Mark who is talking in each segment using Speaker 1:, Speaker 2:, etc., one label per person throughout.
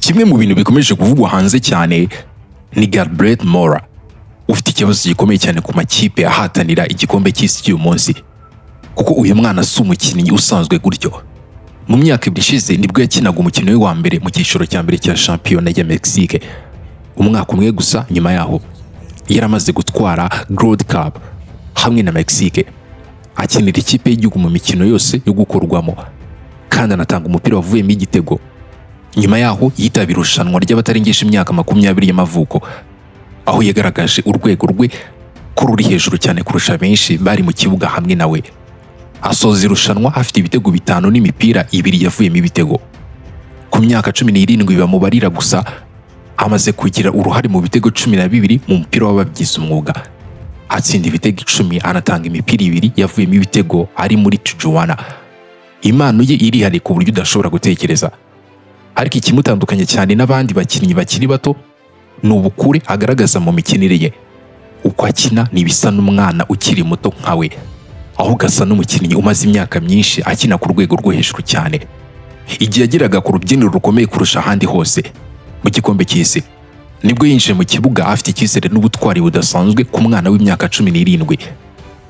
Speaker 1: Kimwe mu bintu bikomeje kuvugwa hanze cyane ni Gabriel Mora, ufite ikibazo gikomeye cyane ku makipe ahatanira igikombe cy'isi cy'uyu munsi, kuko uyu mwana si umukinnyi usanzwe gutyo. Mu myaka 2 ishize nibwo yakinaga umukino we wa mbere mu cyiciro cya mbere cya shampiyona ya Mexique. Umwaka umwe gusa nyuma yaho yaramaze gutwara Gold Cup hamwe na Mexique, akinira ikipe y'igihugu mu mikino yose yo gukorwamo, kandi anatanga umupira wavuyemo igitego. Nyuma yaho yitabira irushanwa ry'abatarengeje imyaka 20 y'amavuko, aho yagaragaje urwego rwe ko ruri hejuru cyane kurusha benshi bari mu kibuga hamwe nawe. Asoza irushanwa afite ibitego bitanu n'imipira ibiri yavuyemo ibitego. Ku myaka 17 bamubarira gusa, amaze kugira uruhare mu bitego 12 mu mupira w'ababigize umwuga, atsinda ibitego 10, anatanga imipira ibiri yavuyemo ibitego ari muri Tijuana. Impano ye irihariye ku buryo udashobora gutekereza, ariko ikimutandukanya cyane n'abandi bakinnyi bakiri bato ni ubukure agaragaza mu mikinire ye. Uko akina ntibisa n'umwana ukiri muto nkawe, ahubwo asa n'umukinnyi umaze imyaka myinshi akina ku rwego rwo hejuru cyane. Igihe yageraga ku rubyiniro rukomeye kurusha ahandi hose mu gikombe cy'isi, nibwo yinjiye mu kibuga afite icyizere n'ubutwari budasanzwe ku mwana w'imyaka 17.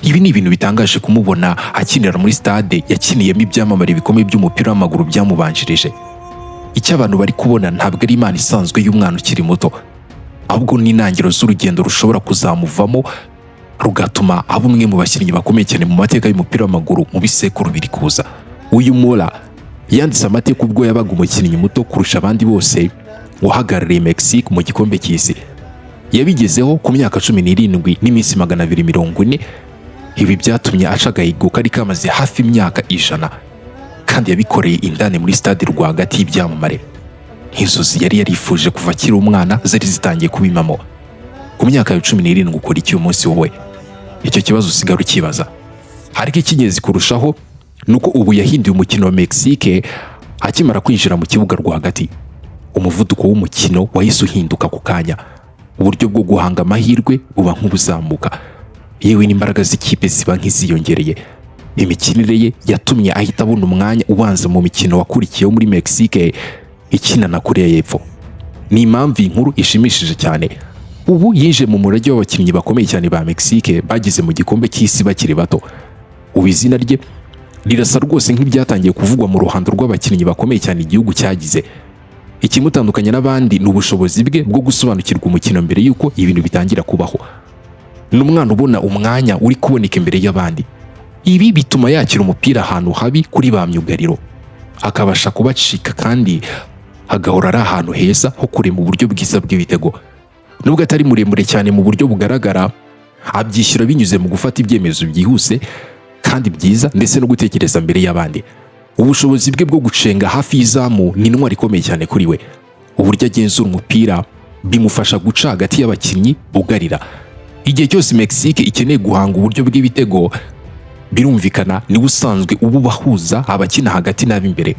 Speaker 1: Ibi ni ibintu bitangaje kumubona akinira muri stade yakiniyemo ibyamamare bikomeye by'umupira w'amaguru byamubanjirije. Icyo abantu bari kubona ntabwo ari impano isanzwe y'umwana ukiri muto, ahubwo ni intangiriro z'urugendo rushobora kuzamuvamo rugatuma aba umwe mu bakinnyi bakomeye cyane mu mateka y'umupira w'amaguru mu bisekuru biri kuza. Uyu Mora yanditse amateka ubwo yabaga umukinnyi muto kurusha abandi bose wahagarariye Mexique mu gikombe cy'isi. Yabigezeho ku myaka 17 n'iminsi 240. Ibi byatumye aca agahigo kari kamaze hafi imyaka 100, kandi yabikoreye indani muri stade rwagati y'ibyamamare. Inzozi yari yarifuje kuva akiri umwana zari zitangiye kuba impamo. Ku myaka ya 17 ukora iki uyu munsi wowe? Icyo kibazo usigara ukibaza. Ariko icy'ingenzi kurushaho ni uko ubu yahinduye umukino wa Mexique. Akimara kwinjira mu kibuga rwagati, umuvuduko w'umukino wahise uhinduka ako kanya, uburyo bwo guhanga amahirwe buba nk'ubuzamuka, yewe n'imbaraga z'ikipe ziba nk'iziyongereye. Imikinire ye yatumye ahita abona umwanya ubanza mu mikino wakurikiyeho muri Mexique ikina na Korea y'Epfo. Ni impamvu iyi nkuru ishimishije cyane. Ubu yinjiye mu murage w'abakinnyi bakomeye cyane ba Mexique bageze mu gikombe cy'isi bakiri bato. Ubu izina rye rirasa rwose nk'ibyatangiye kuvugwa mu ruhando rw'abakinnyi bakomeye cyane igihugu cyagize. Ikimutandukanya n'abandi ni ubushobozi bwe bwo gusobanukirwa umukino mbere y'uko ibintu bitangira kubaho. Ni umwana ubona umwanya uri kuboneka imbere y'abandi. Ibi bituma yakira umupira ahantu habi kuri ba myugariro, akabasha kubacika, kandi agahora ari ahantu heza ho kurema uburyo bwiza bw'ibitego. Nubwo atari muremure cyane mu buryo bugaragara, abyishyura binyuze mu gufata ibyemezo byihuse kandi byiza, ndetse no gutekereza mbere y'abandi. Ubushobozi bwe bwo gucenga hafi y'izamu ni intwari ikomeye cyane kuri we. Uburyo agenzura umupira bimufasha guca hagati y'abakinnyi bugarira. Igihe cyose Mexique ikeneye guhanga uburyo bw'ibitego, birumvikana niwe usanzwe uba ubahuza, abakina hagati n'ab'imbere,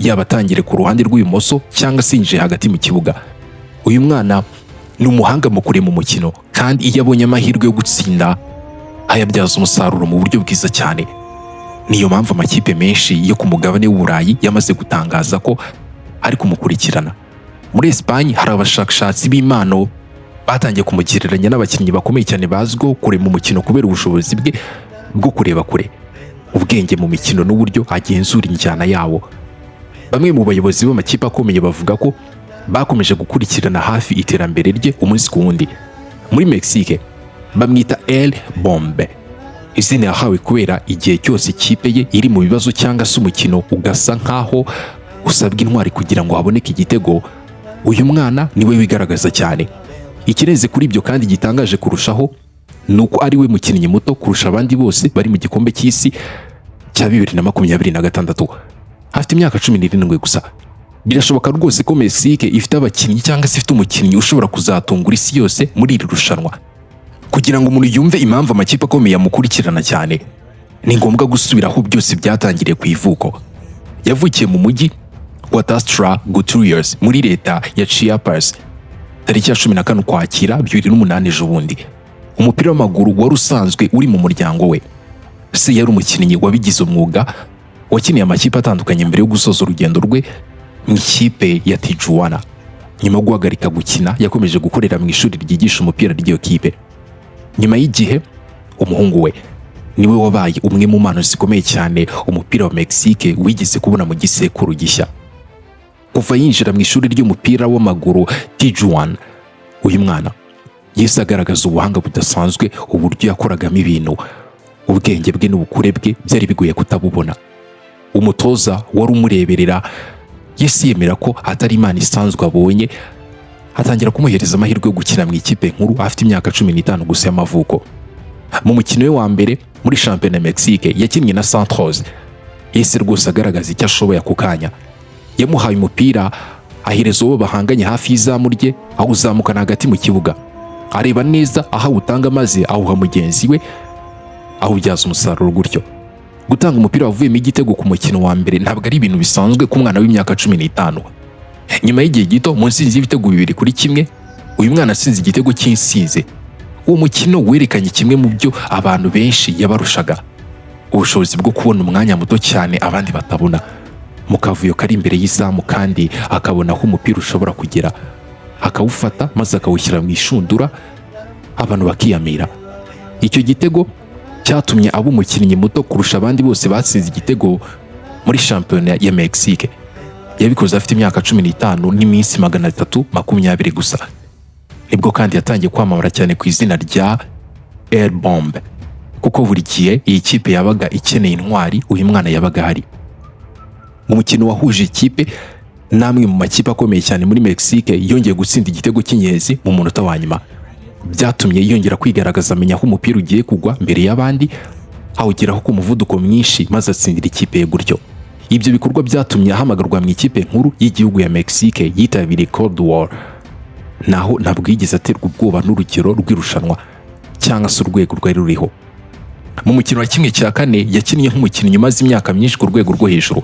Speaker 1: yaba atangire ku ruhande rw'ibumoso cyangwa se yinjiye hagati mu kibuga. Uyu mwana ni umuhanga mu kurema umukino, kandi iyo abonye amahirwe yo gutsinda ayabyaza umusaruro mu buryo bwiza cyane. Niyo mpamvu amakipe menshi yo ku mugabane w'Uburayi yamaze gutangaza ko ari kumukurikirana. Muri Espagne hari abashakashatsi b'impano batangiye kumugereranya n'abakinnyi bakomeye cyane bazwiho kurema umukino, kubera ubushobozi bwe bwo kureba kure, ubwenge mu mikino n'uburyo agenzura injyana yawo. Bamwe mu bayobozi b'amakipe akomeye bavuga ko bakomeje gukurikirana hafi iterambere rye umunsi ku wundi. Muri Mexique bamwita El Bombe, izina yahawe kubera igihe cyose ikipe ye iri mu bibazo cyangwa se umukino ugasa nkaho usabwa intwari kugira ngo haboneke igitego, uyu mwana niwe wigaragaza cyane. Ikirenze kuri ibyo kandi gitangaje kurushaho ni uko ari we mukinnyi muto kurusha abandi bose bari mu gikombe cy'isi cya 2026. Afite imyaka 17 gusa. Birashoboka rwose ko Mexique ifite abakinnyi cyangwa se ifite umukinnyi ushobora kuzatungura isi yose muri iri rushanwa. Kugira ngo umuntu yumve impamvu amakipe akomeye amukurikirana cyane, ni ngombwa gusubira aho byose byatangiriye, ku ivuko. Yavukiye mu mujyi wa Tuxtla Gutierrez muri leta ya Chiapas, tariki ya 14 Ukwakira 2008, ejo bundi. Umupira w'amaguru wari usanzwe uri mu muryango we. Se yari umukinnyi wabigize umwuga wakiniye amakipe atandukanye mbere yo gusoza urugendo rwe Mu ikipe ya Tijuana. Nyuma yo guhagarika gukina, yakomeje gukorera mu ishuri ryigisha umupira ry'iyo kipe. Nyuma y'igihe, umuhungu we niwe wabaye umwe mu mpano zikomeye cyane umupira wa Mexique wigeze kubona mu gisekuru gishya. Kuva yinjira mu ishuri ry'umupira w'amaguru Tijuana, uyu mwana yahise agaragaza ubuhanga budasanzwe. Uburyo yakoragamo ibintu, ubwenge bwe n'ubukure bwe byari bigoye kutabubona. Umutoza wari umureberera yahise yemera ko atari imana isanzwe abonye, atangira kumuhereza amahirwe yo gukina mu ikipe nkuru afite imyaka 15 gusa y'amavuko. Mu mukino we wa mbere muri shampiyona ya Mexique yakinnye na Santos, yahise rwose agaragaza icyo ashoboye. Ako kanya yamuhaye umupira, ahereza uwo bahanganye hafi y'izamu rye, awuzamukana hagati mu kibuga, areba neza aho awutanga maze awuha mugenzi we, awubyaza umusaruro gutyo. Gutanga umupira wavuyemo igitego ku mukino wa mbere ntabwo ari ibintu bisanzwe ku mwana w'imyaka 15. Nyuma y'igihe gito, mu nsinzi y'ibitego 2-1, uyu mwana atsinze igitego cy'insinzi. Uwo mukino werekanye kimwe mu byo abantu benshi yabarushaga: ubushobozi bwo kubona umwanya muto cyane abandi batabona mu kavuyo kari imbere y'izamu, kandi akabona aho umupira ushobora kugera, akawufata maze akawushyira mu ishundura, abantu bakiyamira. Icyo gitego cyatumye aba umukinnyi muto kurusha abandi bose batsinze igitego muri shampiyona ya Mexique. Yabikoze afite imyaka 15 n'iminsi 320 gusa. Nibwo kandi yatangiye kwamamara cyane ku izina rya El Bombe, kuko buri gihe iyi kipe yabaga ikeneye intwari, uyu mwana yabaga ahari. Mu mukino wahuje ikipe n'amwe mu makipe akomeye cyane muri Mexique, yongeye gutsinda igitego cy'ingenzi mu munota wa nyuma. Byatumye yongera kwigaragaza, amenya aho umupira ugiye kugwa mbere y'abandi, awugeraho ku muvuduko mwinshi maze atsindira ikipe ye gutyo. Ibyo bikorwa byatumye ahamagarwa mu ikipe nkuru y'igihugu ya Mexique yitabiriye Cold War. Naho ntabwo yigeze aterwa ubwoba n'urugero rw'irushanwa cyangwa se urwego rwari ruriho. Mu mukino wa 1/4 yakinnye nk'umukinnyi umaze imyaka myinshi ku rwego rwo hejuru.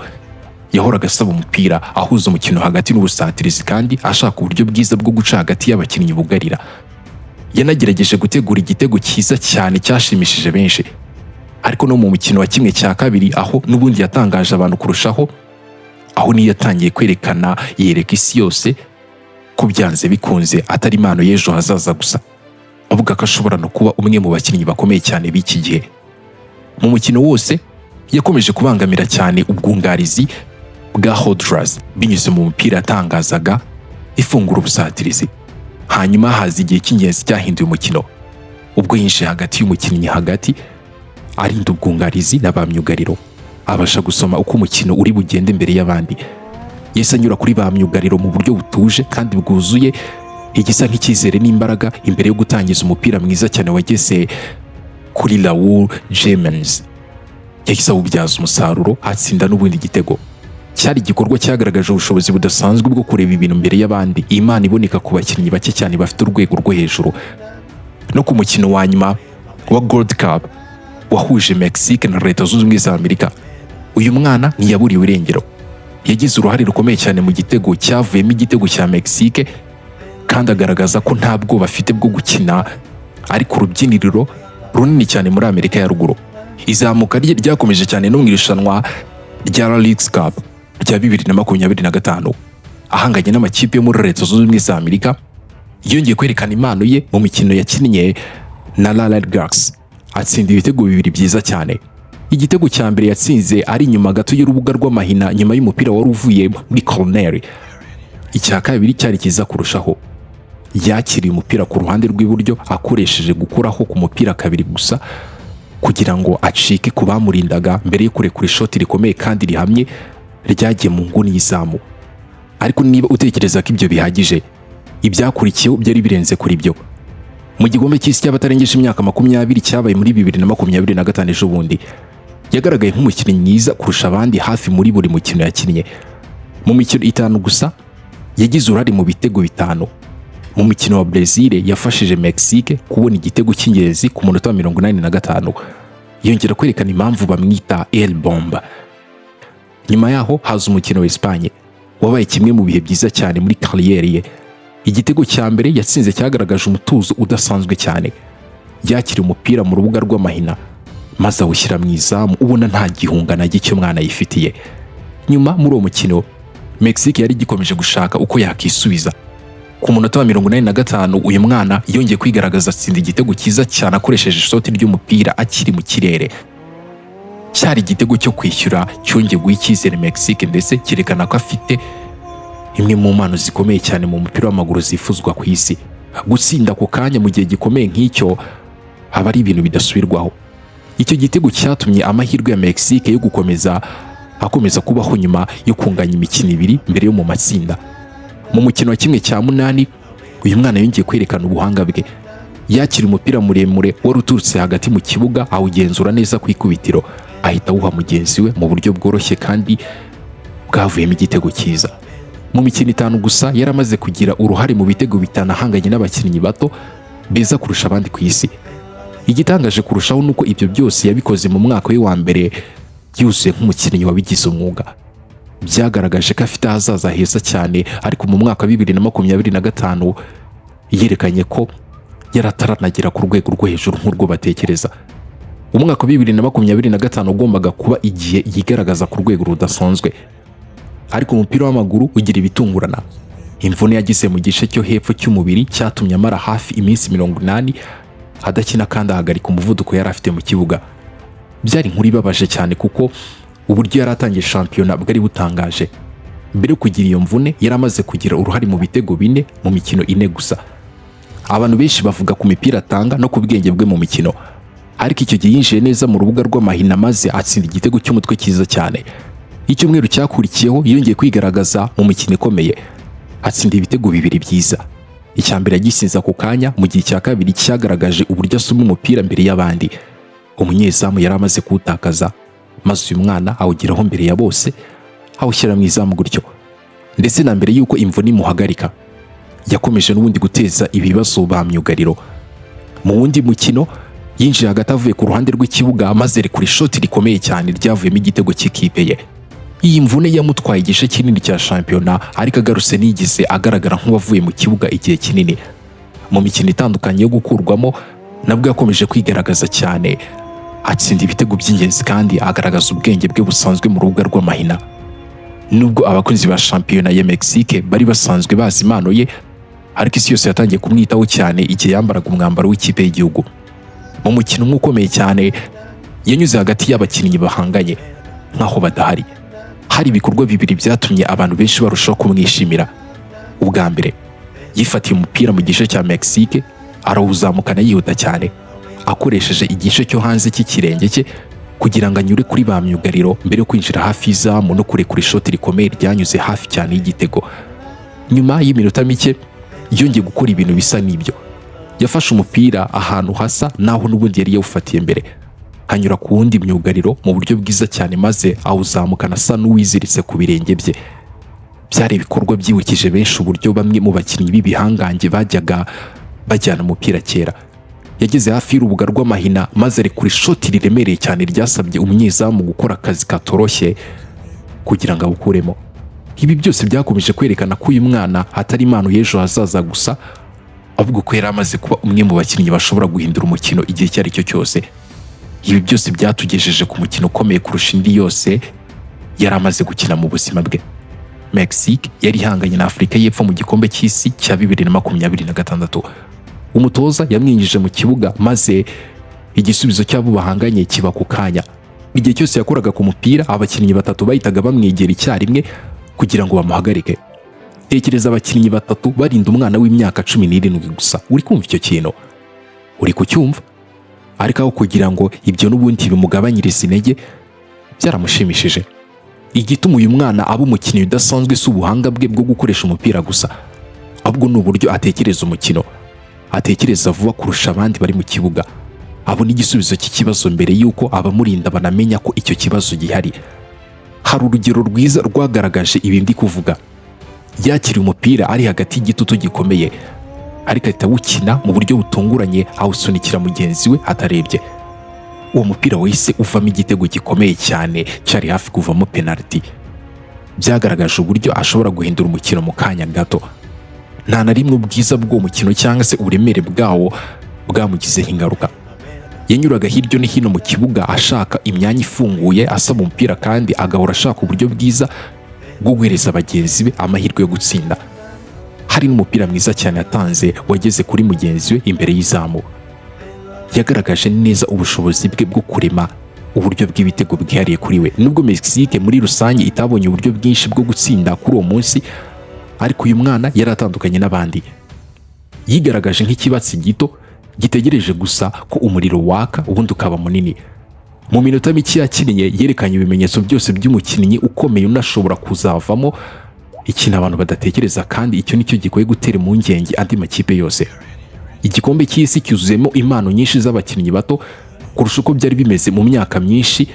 Speaker 1: Yahoraga asaba umupira, ahuza umukino hagati n'ubusatirizi, kandi ashaka uburyo bwiza bwo guca hagati y'abakinnyi bugarira. Yanagerageje gutegura igitego cyiza cyane cyashimishije benshi. Ariko no mu mukino wa 1/2, aho n'ubundi yatangaje abantu kurushaho, aho niyo yatangiye kwerekana, yereka isi yose ko byanze bikunze atari impano y'ejo hazaza gusa, avuga ko ashobora no kuba umwe mu bakinnyi bakomeye cyane b'iki gihe. Mu mukino wose yakomeje kubangamira cyane ubwungarizi bwa Honduras binyuze mu mupira yatangazaga ifungura ubusatirizi. Hanyuma haza igihe cy'ingenzi cyahinduye umukino, ubwo yinjiye hagati y'umukinnyi hagati, arinda ubwungarizi na ba myugariro, abasha gusoma uko umukino uri bugende imbere y'abandi. Yahise anyura kuri ba myugariro mu buryo butuje kandi bwuzuye igisa nk'icyizere n'imbaraga, imbere yo gutangiza umupira mwiza cyane wageze kuri Raul Jimenez. Yahise awubyaza umusaruro, atsinda n'ubundi igitego. Cyari igikorwa cyagaragaje ubushobozi budasanzwe bwo kureba ibintu mbere y'abandi, Imana iboneka ku bakinnyi bake cyane bafite urwego rwo hejuru. No ku mukino wa nyuma wa Gold Cup wahuje Mexique na Leta Zunze Ubumwe za Amerika, uyu mwana ntiyaburiwe irengero. Yagize uruhare rukomeye cyane mu gitego cyavuyemo igitego cya Mexique, kandi agaragaza ko nta bwoba afite bwo gukina ari ku rubyiniriro runini cyane muri Amerika ya Ruguru. Izamuka rye ryakomeje cyane no mu irushanwa rya La Leagues Cup rya 2025, ahanganye n'amakipe yo muri Leta Zunze Ubumwe za Amerika. Yongeye kwerekana impano ye mu mikino yakinnye na LA Galaxy, atsinda ibitego bibiri byiza cyane. Igitego cya mbere yatsinze ari inyuma gato y'urubuga rw'amahina nyuma y'umupira wari uvuye muri corner. Icya kabiri cyari cyiza kurushaho. Yakiriye umupira ku ruhande rw'iburyo, akoresheje gukuraho ku mupira kabiri gusa kugira ngo acike ku bamurindaga, mbere yo kurekura ishoti rikomeye kandi rihamye ryagiye mu nguni y'izamu. Ariko niba utekereza ko ibyo bihagije, ibyakurikiyeho byari birenze kuri byo. Mu gikombe cy'isi cy'abatarengeje imyaka 20 cyabaye muri 2025 ejo bundi, yagaragaye nk'umukinnyi mwiza kurusha abandi hafi muri buri mukino yakinnye. Mu mikino itanu gusa yagize uruhare mu bitego bitanu. Mu mukino wa Brazil yafashije Mexique kubona igitego cy'ingenzi ku munota wa 85, yongera kwerekana impamvu bamwita El Bomba. Nyuma yaho haza umukino wa Espagne wabaye kimwe mu bihe byiza cyane muri kariyeri ye. Igitego cya mbere yatsinze cyagaragaje umutuzo udasanzwe cyane. Yakiriye umupira mu rubuga rw'amahina maze awushyira mu izamu, ubona nta gihunga na gike umwana yifitiye. Nyuma muri uwo mukino Mexique yari igikomeje gushaka uko yakisubiza. Ku munota wa 85, uyu mwana yongeye kwigaragaza, atsinda igitego cyiza cyane akoresheje ishoti ry'umupira akiri mu kirere. Cyari igitego cyo kwishyura cyongeye guha icyizere Mexique, ndetse cyerekana ko afite imwe mu mpano zikomeye cyane mu mupira w'amaguru zifuzwa ku isi. Gutsinda ako kanya mu gihe gikomeye nk'icyo aba ari ibintu bidasubirwaho. Icyo gitego cyatumye amahirwe ya Mexique yo gukomeza akomeza kubaho nyuma yo kunganya imikino ibiri mbere yo mu matsinda. Mu mukino wa 1/8, uyu mwana yongeye kwerekana ubuhanga bwe. Yakira umupira muremure wari uturutse hagati mu kibuga, awugenzura neza ku ikubitiro, ahita awuha mugenzi we mu buryo bworoshye kandi bwavuyemo igitego cyiza. Mu mikino 5 gusa, yari amaze kugira uruhare mu bitego 5 ahanganye n'abakinnyi bato beza kurusha abandi ku isi. Igitangaje kurushaho ni uko ibyo byose yabikoze mu mwaka we wa mbere yuzuye nk'umukinnyi wabigize umwuga. Byagaragaje ko afite ahazaza heza cyane, ariko mu mwaka wa 2025 yerekanye ko yari ataranagera ku rwego rwo hejuru nk'urwo batekereza. Umwaka wa 2025 ugombaga kuba igihe yigaragaza ku rwego rudasanzwe, ariko umupira w'amaguru ugira ibitungurana. Imvune yagize mu gice cyo hepfo cy'umubiri cyatumye amara hafi iminsi 80 adakina, kandi ahagarika umuvuduko yari afite mu kibuga. Byari inkuru ibabaje cyane, kuko uburyo yari atangiye shampiyona bwari butangaje. Mbere yo kugira iyo mvune, yari amaze kugira uruhare mu bitego 4 mu mikino 4 gusa. Abantu benshi bavuga ku mipira atanga no ku bwenge bwe mu mikino, ariko icyo gihe yinjiye neza mu rubuga rw'amahina maze atsinda igitego cy'umutwe cyiza cyane. Icyumweru cyakurikiyeho yongeye kwigaragaza mu mikino ikomeye, atsinda ibitego 2 byiza. Icya mbere yagisinze ako kanya, mu gihe icya kabiri cyagaragaje uburyo asoma umupira mbere y'abandi. Umunyezamu yari amaze kuwutakaza, maze uyu mwana awugeraho mbere ya bose, awushyira mu izamu gutyo. Ndetse na mbere y'uko imvune imuhagarika, yakomeje n'ubundi guteza ibibazo ba myugariro. Mu wundi mukino, yinjiye hagati avuye ku ruhande rw'ikibuga, maze rekura ishoti rikomeye cyane ryavuyemo igitego cy'ikipe ye. Iyi mvune yamutwaye igice kinini cya shampiyona, ariko agarutse nigeze agaragara nk'uwavuye mu kibuga igihe kinini. Mu mikino itandukanye yo gukurwamo, nabwo yakomeje kwigaragaza cyane, atsinda ibitego by'ingenzi kandi agaragaza ubwenge bwe busanzwe mu rubuga rw'amahina. Nubwo abakunzi ba shampiyona ya Mexique bari basanzwe bazi impano ye, ariko isi yose yatangiye kumwitaho cyane igihe yambaraga umwambaro w'ikipe y'igihugu. Mu mukino umwe ukomeye cyane, yanyuze hagati y'abakinnyi bahanganye nk'aho badahari. Hari ibikorwa bibiri byatumye abantu benshi barushaho kumwishimira. Ubwa mbere, yifatiye umupira mu gice cya Mexique, arawuzamukana yihuta cyane akoresheje igice cyo hanze cy'ikirenge cye kugira ngo anyure kuri ba myugariro mbere yo kwinjira hafi y'izamu no kurekura ishoti rikomeye ryanyuze hafi cyane y'igitego. Nyuma y'iminota mike, yongeye gukora ibintu bisa n'ibyo. Yafashe umupira ahantu hasa naho n'ubundi yari yawufatiye mbere, anyura ku wundi myugariro mu buryo bwiza cyane, maze awuzamukana asa n'uwiziritse ku birenge bye. Byari ibikorwa byibukije benshi uburyo bamwe mu bakinnyi b'ibihangange bajyaga bajyana umupira kera. Yageze hafi y'urubuga rw'amahina, maze arekura ishoti riremereye cyane ryasabye umunyezamu gukora akazi katoroshye kugira ngo awukuremo. Ibi byose byakomeje kwerekana ko uyu mwana atari impano y'ejo hazaza gusa, ahubwo ko yari amaze kuba umwe mu bakinnyi bashobora guhindura umukino igihe icyo ari cyo cyose. Ibi byose byatugejeje ku mukino ukomeye kurusha indi yose yari amaze gukina mu buzima bwe. Mexique yari ihanganye na Afurika y'Epfo mu gikombe cy'isi cya 2026. Umutoza yamwinjije mu kibuga, maze igisubizo cy'abo bahanganye kiba ku kanya. Igihe cyose yakoraga ku mupira, abakinnyi batatu bahitaga bamwegera icyarimwe kugira ngo bamuhagarike. Tekereza abakinnyi batatu barinda umwana w'imyaka 17 gusa. Uri kumva icyo kintu? Uri kucyumva? Ariko aho kugira ngo ibyo n'ubundi bimugabanyirize intege, byaramushimishije. Igituma uyu mwana aba umukinnyi udasanzwe si ubuhanga bwe bwo gukoresha umupira gusa, ahubwo ni uburyo atekereza umukino. Atekereza vuba kurusha abandi bari mu kibuga, abona igisubizo cy'ikibazo mbere y'uko abamurinda banamenya ko icyo kibazo gihari. Hari urugero rwiza rwagaragaje ibi ndi kuvuga. Yakiriye umupira ari hagati y'igitutu gikomeye, ariko ahita awukina mu buryo butunguranye, awusunikira mugenzi we atarebye. Uwo mupira wahise uvamo igitego gikomeye cyane cyari hafi kuvamo penaliti. Byagaragaje uburyo ashobora guhindura umukino mu kanya gato. Nta na rimwe ubwiza bw'uwo mukino cyangwa se uburemere bwawo bwamugizeho ingaruka. Yanyuraga hirya no hino mu kibuga ashaka imyanya ifunguye, asaba umupira, kandi agahora ashaka uburyo bwiza bwo guhereza bagenzi be amahirwe yo gutsinda. Hari n'umupira mwiza cyane yatanze wageze kuri mugenzi we imbere y'izamu. Yagaragaje neza ubushobozi bwe bwo kurema uburyo bw'ibitego bwihariye kuri we. Nubwo Mexique muri rusange itabonye uburyo bwinshi bwo gutsinda kuri uwo munsi, ariko uyu mwana yari atandukanye n'abandi. Yigaragaje nk'ikibatsi gito gitegereje gusa ko umuriro waka, ubundi ukaba munini. Mu minota mike yakinnye, yerekanye ibimenyetso byose by'umukinnyi ukomeye unashobora kuzavamo ikintu abantu badatekereza, kandi icyo nicyo gikwiye gutera impungenge andi makipe yose. Igikombe cy'Isi cyuzuyemo impano nyinshi z'abakinnyi bato kurusha uko byari bimeze mu myaka myinshi.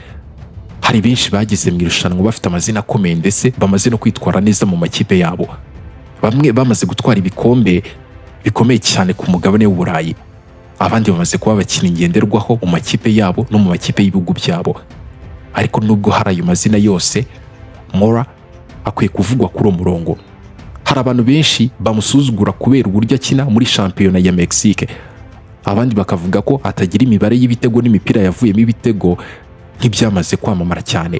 Speaker 1: Hari benshi bageze mu irushanwa bafite amazina akomeye, ndetse bamaze no kwitwara neza mu makipe yabo. Bamwe bamaze gutwara ibikombe bikomeye cyane ku mugabane w'Uburayi, abandi bamaze kuba abakinnyi ngenderwaho mu makipe yabo no mu makipe y'ibihugu byabo. Ariko nubwo hari ayo mazina yose, Mora akwiye kuvugwa kuri uwo murongo. Hari abantu benshi bamusuzugura kubera uburyo akina muri shampiyona ya Mexique, abandi bakavuga ko atagira imibare y'ibitego n'imipira yavuyemo ibitego nk'ibyamaze kwamamara cyane.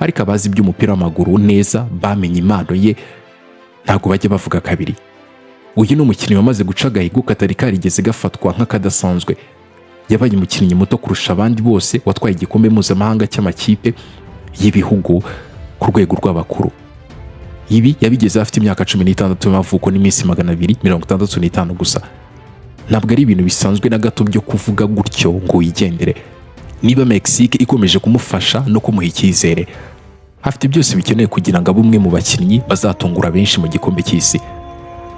Speaker 1: Ariko abazi iby'umupira w'amaguru neza, bamenye impano ye, ntabwo bajya bavuga kabiri. Uyu ni umukinnyi wamaze guca agahigo katari karigeze gafatwa nk'akadasanzwe. Yabaye umukinnyi muto kurusha abandi bose watwaye igikombe mpuzamahanga cy'amakipe y'ibihugu ku rwego rw'abakuru. Ibi yabigezeho afite imyaka 16 y'amavuko n'iminsi 265 gusa. Ntabwo ari ibintu bisanzwe na gato byo kuvuga gutyo ngo wigendere. Niba Mexique ikomeje kumufasha no kumuha icyizere, afite byose bikenewe kugira ngo abe umwe mu bakinnyi bazatungura benshi mu gikombe cy'isi.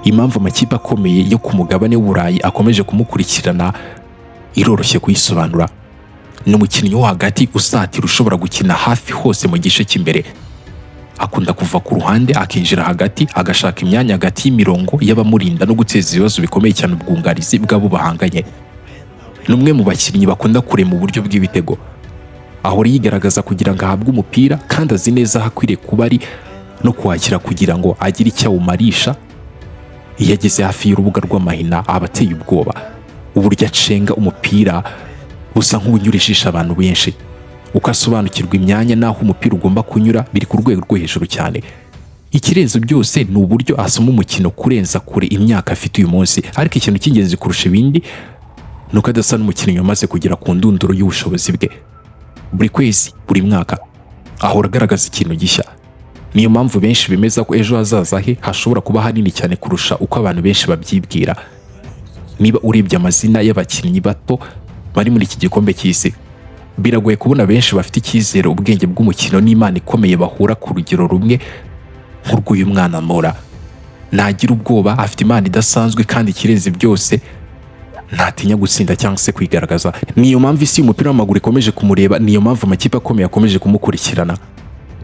Speaker 1: Impamvu amakipe akomeye yo ku mugabane w'Uburayi akomeje kumukurikirana iroroshye kuyisobanura. Ni umukinnyi wo hagati usatira, ushobora gukina hafi hose mu gice cy'imbere. Akunda kuva ku ruhande akinjira hagati, agashaka imyanya hagati y'imirongo y'abamurinda no guteza ibibazo bikomeye cyane ubwungarizi bw'abo bahanganye. Ni umwe mu bakinnyi bakunda kurema uburyo bw'ibitego. Ahora yigaragaza kugira ngo ahabwe umupira, kandi azi neza aho akwiriye kuba ari no kuwakira kugira ngo agire icyo awumarisha. Iyo ageze hafi y'urubuga rw'amahina aba ateye ubwoba. Uburyo acenga umupira busa nk'ubunyura ijisho abantu benshi. Uko asobanukirwa imyanya n'aho umupira ugomba kunyura biri ku rwego rwo hejuru cyane. Ikirenze byose ni uburyo asoma umukino kurenza kure imyaka afite uyu munsi. Ariko ikintu cy'ingenzi kurusha ibindi ni uko adasa n'umukinnyi wamaze kugera ku ndunduro y'ubushobozi bwe. Buri kwezi, buri mwaka, ahora agaragaza ikintu gishya. Niyo mpamvu benshi bemeza ko ejo hazaza he hashobora kuba hanini cyane kurusha uko abantu benshi babyibwira. Niba urebye amazina y'abakinnyi bato bari muri iki gikombe cy'isi, biragoye kubona benshi bafite icyizere, ubwenge bw'umukino n'impano ikomeye bahura ku rugero rumwe nk'urw'uyu mwana Mora. Ntagira ubwoba, afite impano idasanzwe, kandi ikirenze byose ntatinya gutsinda cyangwa se kwigaragaza. Niyo mpamvu isi y'umupira w'amaguru ikomeje kumureba, niyo mpamvu amakipe akomeye akomeje kumukurikirana,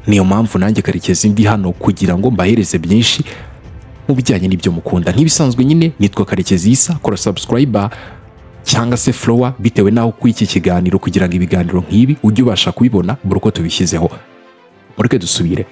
Speaker 1: niyo mpamvu nanjye Karekezi ndi hano kugira ngo mbahereze byinshi mu bijyanye n'ibyo mukunda. Nk'ibisanzwe nyine, nitwa Karekezi Isa. Kora subscribe cyangwa se follow bitewe n'aho ukuye iki kiganiro, kugira ngo ibiganiro nk'ibi ujye ubasha kubibona buri uko tubishyizeho. Mureke dusubire.